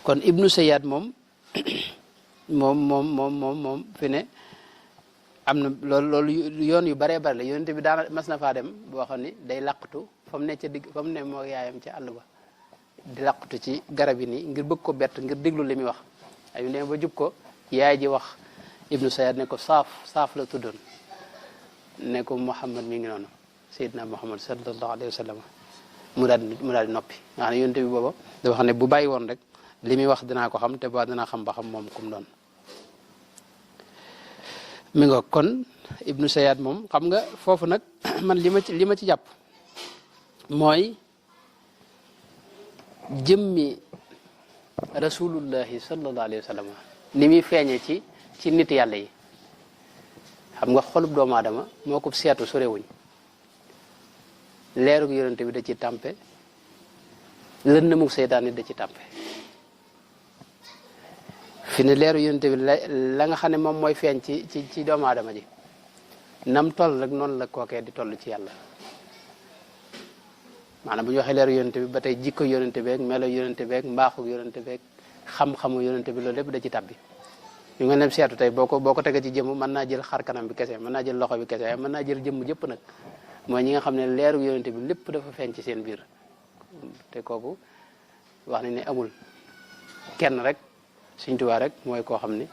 kon ibnu sayyad moom fi ne am na loolu yoon yu baree bari la yonente bi daana mas na faa dem boo xam ni day laqatu fa mu ne ca digg fa mu ne moo yaayam ca àll ba di laqatu ci garab yi nii ngir bëgg ko bett ngir déglu li muy wax ay ne ba jub ko yaay ji wax ibnu sayyad ne ko saaf la tuddoon ne ko Muhammad mi ngi noonu Seydina Muhammad sallallahu alayhi wa sallam mu daal di noppi nga xam ne yonente bi booba dafa xam ne bu bàyyi woon rek li muy wax dinaa ko xam te ba dinaa xam ba xam moom kum doon mi nga kon ibnu Sayyad moom xam nga foofu nag man li ma ci jàpp mooy jëmmi rasulullahi sallallahu alayhi wa sallam ni muy feeñee ci nit yàlla yi xam nga xolub doomu aadama moo ko seetu sorewuñ leerug yonente bi da ci tàmpe lëndëmug seytaan yi da ci tàmpe fi ne leeru yonente bi la nga xam ne moom mooy feeñ ci doomu aadama ji nam toll rek noonu la kookee di toll ci yàlla maanaam bu ñu waxee leeru yonente bi ba tey jikko yonente beeg melo yonente beeg mbaaxu yonente beeg xam-xamu yonente bi loolu lépp da ci tabbi ñu nga nem seetu tey boo ko tegee ci jëmm mën naa jël xar kanam bi kese mën naa jël loxo bi kese mën naa jël jëmm jëpp nag mooy ñi nga xam ne leeru yonente bi lépp dafa feeñ ci seen biir te kooku wax nañ ne amul kenn rek Sëñ Tuubaa rek mooy koo xam ne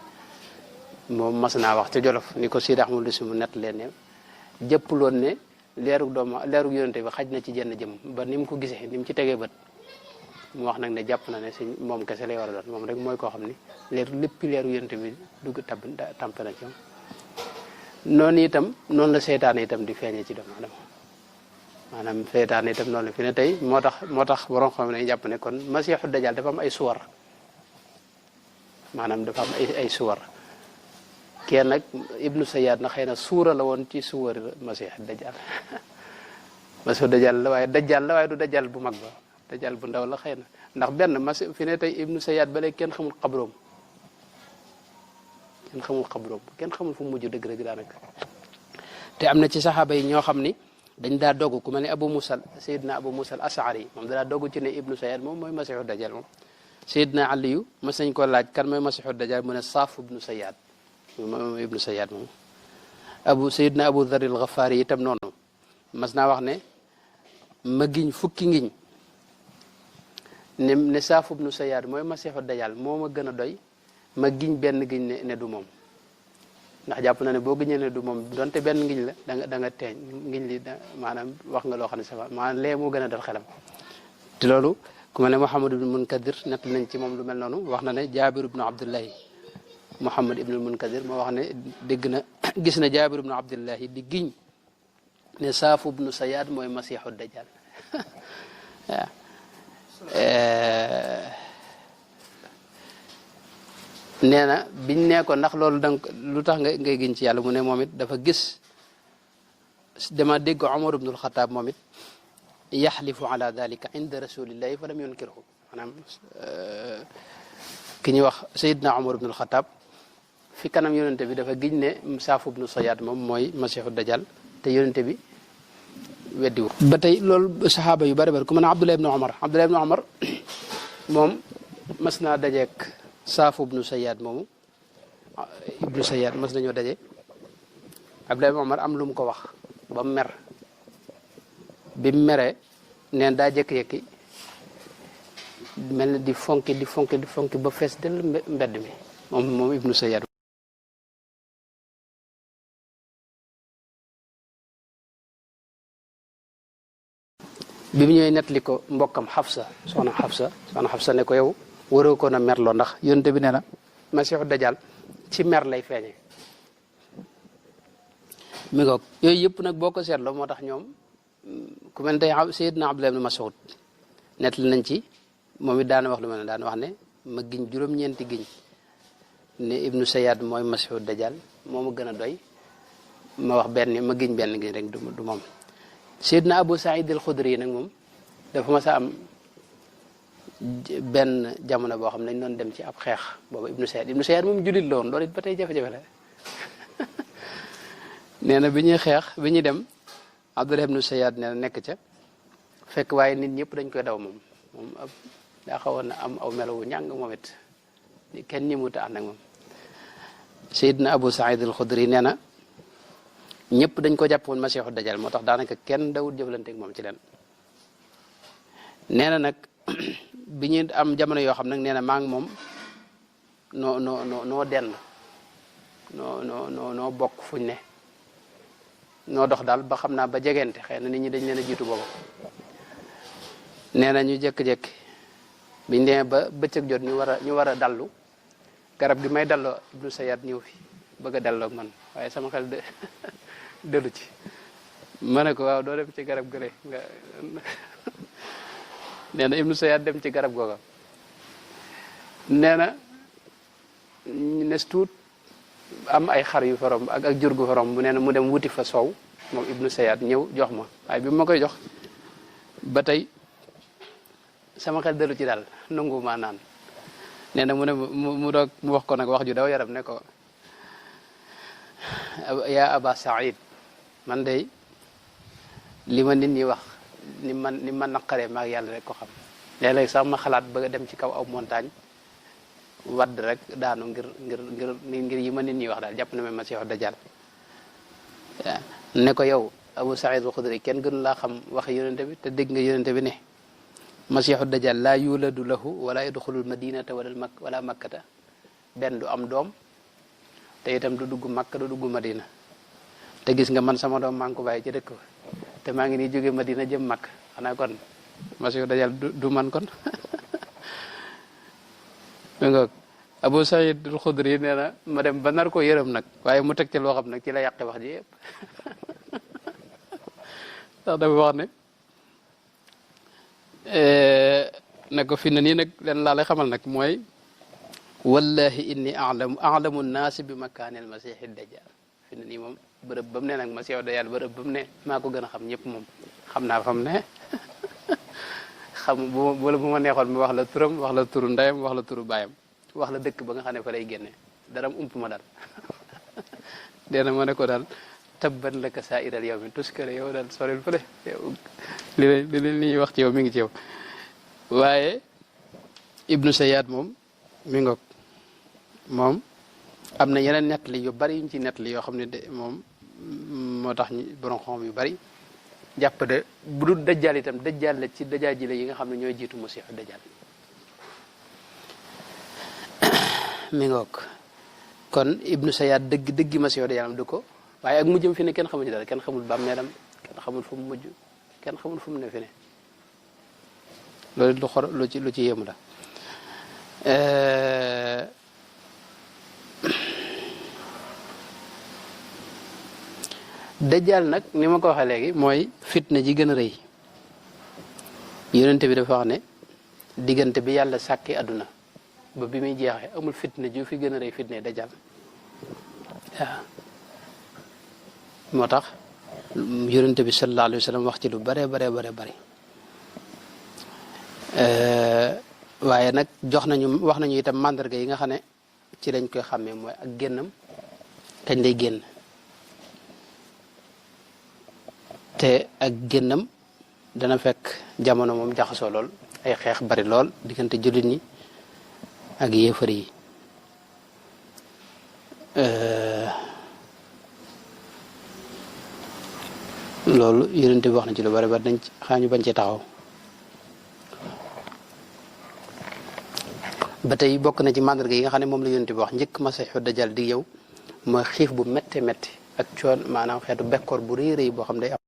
moom mas naa wax ca Jolof ni ko Sidi Ahmadu Si mu nett leen ne jëpploon ne leerug yonente bi xaj na ci jenn jëm ba ni mu ko gisee ni mu ci tegee bët mu wax nag ne jàpp na ne sëñ moom kese lay war a doon moom rek mooy koo xam ni léppi leeru yonente bi dugg tampe na ci noonu itam noonu la seytaane itam di feeñee ci doomu aadama maanaam seytaane itam noonu la fi ne tey moo tax borom xam ne jàpp ne kon masiixu dajjal dafa am ay suwar maanaam dafa am ay suwar kenn nag ibnu Sayyad na xëy na suura la woon ci suwar masiixu dajjal masiixu dajjal la waaye du dajjal bu mag ba dajjal bu ndaw la xëy na ndax benn fi ne tey ibnu Sayyad ba léegi kenn xamul xabroom kenn xamul fu mu mujj dëgg-dëgg daanaka te am na ci saxaaba yi ñoo xam ni dañ daa dogg ku mel ne Seydina Abu Musa al Ashari moom daa dogg ci ne ibnu Sayyad moom mooy masiixu dajjal moom Seydina Aliyu mas nañ ko laaj kan mooy masiixu dajjal mu ne Saaf ibnu Sayyad moom ibnu Sayyad moom Seydina Abu Dharr al Ghafari itam noonu mas naa wax ne ma giñ fukki ngiñ ne Saaf ibnu Sayyad mooy masiixu dajjal moo ma gën a doy ma giñ benn giñ ne du moom ndax jàpp na ne boo giñee ne du moom donte benn ngiñ la da nga teeñ ngiñ li maanaam wax nga loo xam ne safa maanaam lee moo gën a dal xelam te loolu ku mel ne Muhammad ibnu Munkadir nett nañ ci moom lu mel noonu wax na ne Jaabir ibnu Abdullahi Muhammad ibnu Munkadir moo wax ne dégg na gis na Jaabir ibnu Abdullahi di giñ ne Saafu ibnu Sayyad mooy masiixu dajjal waaw nee na biñ nee ko ndax loolu danga lu tax ngay giñ ci yàlla mu ne moom it dafa gis dama dégg Omar ibnul Xataab moom it yaxlifu ala dalika inda rasulillahi fa lam yunkirhu maanaam ki ñuy wax Seydina Omar ibnul Xataab fi kanam yonente bi dafa giñ ne Saafu ibnu Sayyad moom mooy masiixu dajjal te yonente bi weddiwu ba tey loolu saxaaba yu bari ku mën a Abdullah ibnu Omar moom mas naa dajeek Saafu ibnu Sayyad moomu ibnu Sayyad mas nañoo daje Abdullah ibnu Omar am lu mu ko wax ba mu mer bi mu meree neen daa jékki-jékki mel na di fonki ba fees del mbedd mi moom ibnu Sayyad bi mu ñëwee nettali ko mbokkam soxna Xafsa ne ko yow waroo ko na merloo ndax yonte bi nee na masiixu dajjal ci mer lay feeñe mi ngoog yooyu yëpp nag boo ko seetloo moo tax ñoom ku mel tey Seydina Abdullah ibn Mas'ud nettali nañ ci moom it daana wax lu mel ne daana wax ne ma giñ juróom-ñeenti giñ ne ibnu Sayyad mooy masiixu dajjal moo ma gën a doy ma wax ma giñ benn giñ rek du moom Seydina Abu Saïd al-Khudri yi nag moom dafa mas a am benn jamono boo xam ne dañ doon dem ci ab xeex boobu ibnu Sayyad moom jullit la woon loolu it ba tey jafe-jafe la nee na bi ñuy dem Abdullah ibnu Sayyad nee na nekk ca fekk waaye nit ñëpp dañ koy daw moom daa xawoon na am aw melo wu ñàng moom it kenn ñi mu ta ànd ak moom Seydina Abu Saïd al-Khudri nee na ñëpp dañ ko jàppoon masiixu dajjal moo tax daanaka kenn dawul jëflante ak moom ci leen nee na nag bi ñu am jamono yoo xam nag nee na maa ngi moom noo denn noo bokk fuñ ne noo dox daal ba xam naa ba jegente xëy na nit ñi dañ leen a jiitu boobu nee na ñu jékki-jékki biñ demee ba bëccëg jot ñu war a dallu garab gi may dalloo ibnu Sayyad ñëw fi bëgg a delloo ak man waaye sama xel dellu ci ma ne ko waaw doo dem ci garab gële nga nee na Ibnu Sayyad dem ci garab googa nee na nes tuut am ay xar yu fa romb ak jur gu fa romb bu nee na mu dem wuti fa soow moom Ibnu Sayyad ñëw jox ma waaye bi ma koy jox ba tey sama xel dellu ci daal nangu maa naan nee na mu ne mu doog mu wax ko nag wax ju daw yaram ne ko yaa Aba Saïd man de li ma nit ñi wax ni ma naqaree maag yàlla rek ko xam léeg-léeg sax ma xalaat bëgg a dem ci kaw aw montagne wadd rek daanu ngir yi ma nit ñi wax daal jàpp na ma Masiixu Dajjal ne ko yow Abu Saïd al-Xudri kenn gënu laa xam waxe yonente bi te dégg nga yonente bi ne Masiixu Dajjal laa yuladu lahu wala yadxulul madinata wala makkata benn du am doom te itam du dugg Makka du dugg Madina te gis nga man sama doom maa ngi ko bàyyi ci dëkk ba te maa ngi nii jóge Madina jëm Makka xanaa kon Masiixu Dajjal du man kon nga Abu Saïd al-Xudri nee na ma dem ba nar ko yërëm nag waaye mu teg ci loo xam nag ci la yàqe wax ji yëpp ndax dafa wax ne ko fi na nii nag leen laa lay xamal nag mooy wallahi inni alamu naasi bi makaanil Masiixi Dajjal fi na nii moom bërëb ba mu ne nag Masiixu Dajjal bërëb ba mu ne maa ko gën a xam ñëpp moom xam naa fa mu ne xam bu ma neexoon mi wax la turam wax la turu ndeyam wax la turu baayam wax la dëkk ba nga xam ne fa lay génne dara ump ma daal dena ma ne ko daal tabban laka saa'iral yawmi tuskare yow daal soril fële li ñuy wax ci yow mi ngi ci yow waaye Ibnu Sayyad moom mi ngoog moom am na yeneen nettali yu bari yuñ ci nettali yoo xam ne de moom moo tax borom xam yu bari jàpp de bu dul dajjal itam dajjal la ci dajjal ji la yi nga xam ne ñooy jiitu Masiixu Dajjal mi ngoog kon Ibnu Sayyad dëggi Masiixu Dajjal du ko waaye ak mujjam fi ne kenn xamul ci dara kenn xamul bàmmeelam kenn xamul fu mu mujj kenn xamul fu mu ne fi ne loolu lu ci yéemu la dajjal nag ni ma ko waxee léegi mooy fitna ji gën a rëy yonente bi dafa wax ne diggante bi yàlla sàkki àdduna ba bi muy jeexee amul fitna ji fi gën a rëy fitna dajjal waaw moo tax yonente bi sallallahu alayhi wa sallam wax ci lu bare bare waaye nag wax nañu itam mandarga yi nga xam ne ci lañ koy xàmmee mooy ak génnam kañ lay génn te ak génnam dana fekk jamono moom jaxasoo lool ay xeex bari lool diggante jullit ñi ak yéefar yi loolu yonente bi wax na ci lu bari ba dañ xaa ñu bañ ci taxaw ba tey bokk na ci màndarga yi nga xam ne moom la yonente bi wax njëkk Masiixu Dajjal di yow mooy xiif bu métte métti ak coon maanaam xeetu bekkoor bu rëy rëy boo xam day am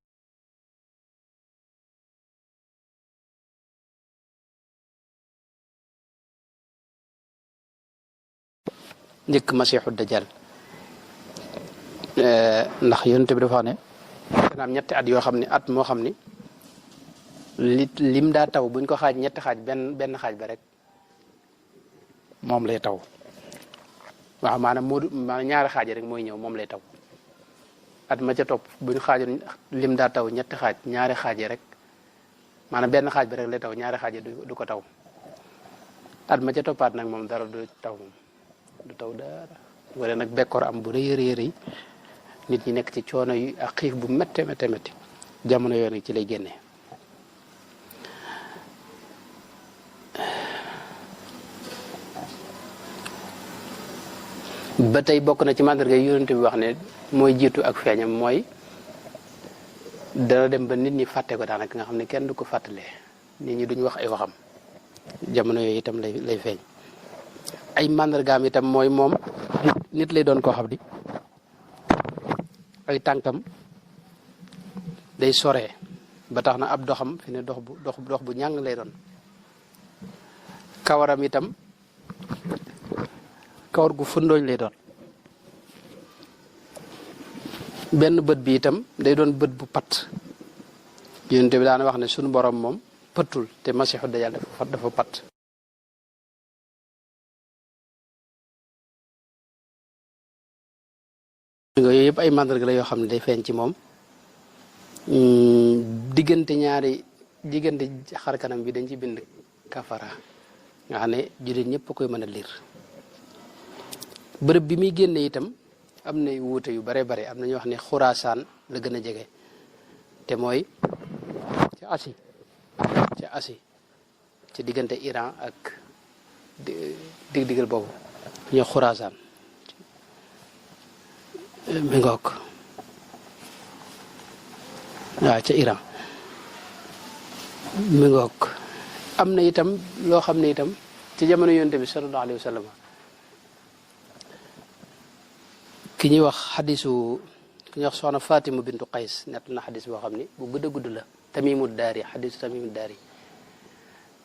njëkk Masiixu Dajjal ndax yonente bi dafa wax ne dana am ñetti at yoo xam ne at moo xam ni lim daa taw buñ ko xaaj ñetti xaaj benn xaaj ba rek moom lay taw waaw maanaam ñaari xaaj rek mooy ñëw moom lay taw at ma ca topp buñ xaajoon lim daa taw ñetti xaaj ñaari xaaj rek maanaam benn xaaj bi rek lay taw ñaari xaaj du ko taw at ma ca toppaat nag moom dara du taw moom du taw dara wala nag bekkoor am bu rëy rëy nit ñi nekk ci coono yi ak xiif bu métte jamono yoo nag ci lay génnee ba tey bokk na ci màndarga yi yonent bi wax ne mooy jiitu ak feeñam mooy dana dem ba nit ñi fàtte ko daanaka nga xam ne kenn du ko fàttalee nit ñi duñ wax ay waxam jamono yooyu itam lay feeñ ay màndargaam itam mooy moom nit lay doon koo xam ni ay tànkam day soree ba tax na ab doxam fi ne dox bu ñàng lay doon kawaram itam kawar gu fëndooñ lay doon benn bët bi itam day doon bët bu pat yonent bi daana wax ne sunu borom moom pëttul te masiixu dajjal dafa pat yooyu yëpp ay màndarga la yoo xam ne day feeñ ci moom diggante xarkanam bi dañ ci bind kafara nga xam ne jullit ñëpp koy mën a liir bërëb bi muy génne itam am na wuute yu bare bare am na ñu wax ne xuraasaan la gën a jege te mooy ca Asie ci diggante Iran ak diggal boobu ñu xuraasaan mi ngoog waaw ca Iran mi ngoog am na itam loo xam ne itam ci jamono yonent bi sallallahu alayhi wa sallam ki ñuy wax xadisu ki ñuy wax soxna Fatima bintu Qays nett na xadis boo xam ni bu gudd a gudd la Tamimu Daari xadisu Tamimu Daari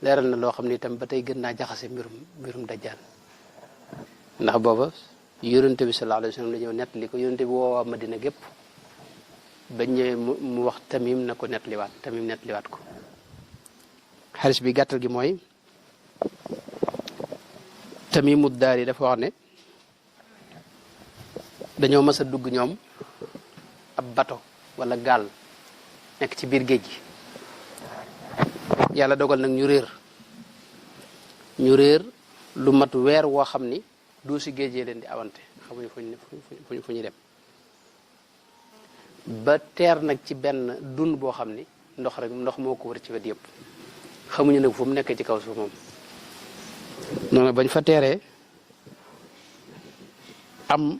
leeral na loo xam ne itam ba tey gën naa jaxase mbirum dajjal ndax booba yonent bi sallallahu alayhi wa sallam la ñëw nettali ko yonent bi woowaa Madina gépp ba ñëwee mu wax Tamim na ko nettaliwaat ko xadis bi gàttal gi mooy Tamimu Daari dafa wax ne dañoo mës a dugg ñoom ab bato wala gaal nekk ci biir géej gi yàlla dogal nag ñu réer lu mat weer woo xam ni doo si géejee leen di awante xamuñu fu ñu dem ba teer nag ci benn dun boo xam ni ndox moo ko wër ci wet yëpp xamuñu nag fu mu nekk ci kaw suuf moom noonu bañ fa teeree am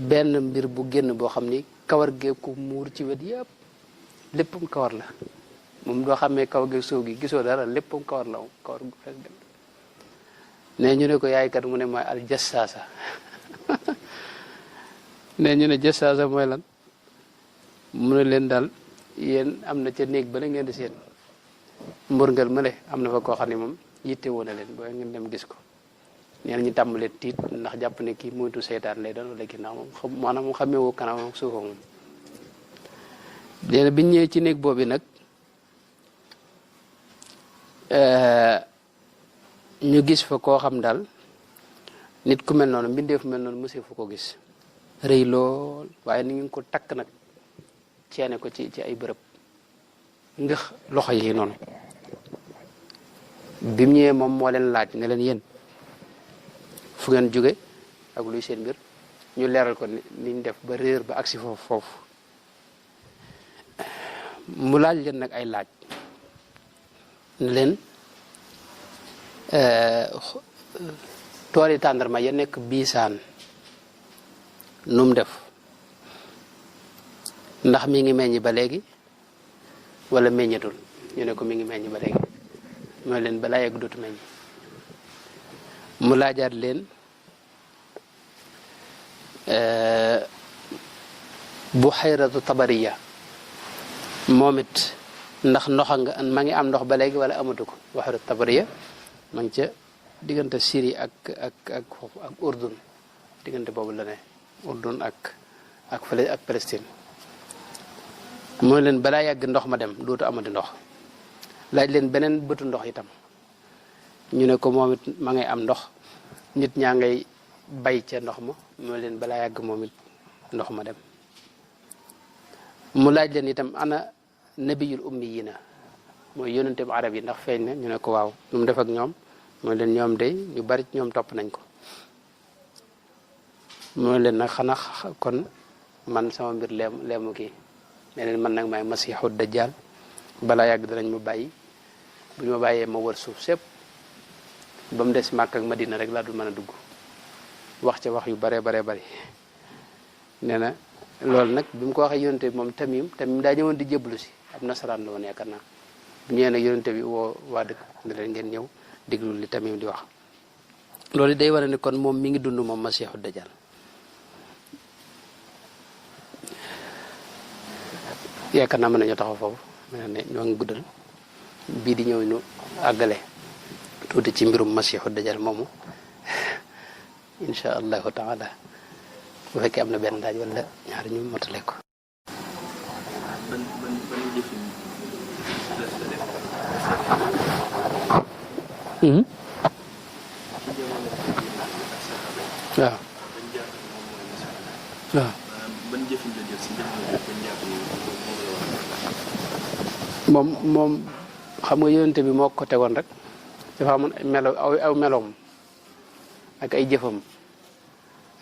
benn mbir bu génn boo xam ni kawar gee ko muur ci wet yëpp léppam kawar la moom doo xamee kaw gi suuf gi gisoo dara léppam kawar la moom kawar gu fees dem ne ñu ne ko yaay kat mu ne mooy al jassaasa ne ñu ne jassaasa mooy lan mu ne leen daal yéen am na ca néeg ba la ngeen di seen mbërngal male am na fa koo xam ne moom yitte woon na leen boo ngeen dem gis ko nee na ñu tàmbalee tiit ndax jàpp ne kii moytu seytaan lay doon wala ginnaaw moom maanaam mu xamee woo kanam moom suufa moom nee na biñ ñëwee ci néeg boobu nag ñu gis fa koo xam daal nit ku mel noonu mbindeef mel noonu mësee fu ko gis rëy lool waaye ni ngi ko takk nag ceene ko ci ay bërëb ngëx loxo yi noonu bi mu ñëwee moom moo leen laaj ne leen yéen fu ngeen jóge ak luy seen mbir ñu leeral ko niñ def ba réer ba agsi foofu mu laaj leen nag ay laaj ne leen tooli tàndarma ya nekk biisaan nu mu def ndax mi ngi meññ ba léegi wala meññatul ñu ne ko mi ngi meññ ba léegi mooy leen balaa yegg dootu meññ mu laajaat leen bu xayratu tabariya moom it ndax ma ngi am ndox ba léegi wala amatu ko bu xayratu tabariya ma ngi ca diggante Syrie ak Urdun diggante boobu la ne Urdun ak Palestine mooy leen balaa yàgg ndox ma dem dootu amati ndox laaj leen beneen bëtu ndox itam ñu ne ko moom it ma ngay am ndox nit ñaa ngay bay ca ndox ma mooy leen balaa yàgg moom it ndox ma dem mu laaj leen itam ana nabiyul ummiyina mooy yonente bu arab yi ndax feeñ na ñu ne ko waaw nu mu def ak ñoom mooy leen ñoom day ñu bari ñoom topp nañ ko mooy leen nag xanaa kon man sama mbir leemu kii ne leen man nag maay masiixu dajjal balaa yàgg danañ ma bàyyi bu ñu ma bàyyee ma wër suuf sépp ba mu des Màkka ak Madina rek laa dul mën a dugg wax ca wax yu bare bari nee na loolu nag bi mu ko waxee yonente bi moom Tamim daa ñëwoon di jébbalu si ab nasaraan la woon yaakaar naa bu ñëwee nag yonente bi woo waa dëkk ne leen ngeen ñëw déglu li Tamim di wax loolu day wane ne kon moom mi ngi dund moom masiixu dajjal yaakaar naa mën nañu taxaw foofu mel ne ñoo ngi guddal bii di ñëw ñu àggale tuuti ci mbirum masiixu dajjal moomu incha allahu taala bu fekkee am na benn laaj wala ñaar ñu motale ko waaw waaw moom xam nga yonente bi moo ko tegoon rek dafa amoon aw meloom ak ay jëfam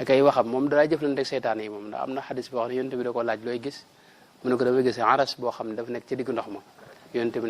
ak ay waxam moom dalaa jëflante ak seytaane yi moom ndax am na xadis boo xam ne yonente bi da ko laaj looy gis mu ne ko damay gis aras boo xam ne dafa nekk ci diggu ndox ma yonente bi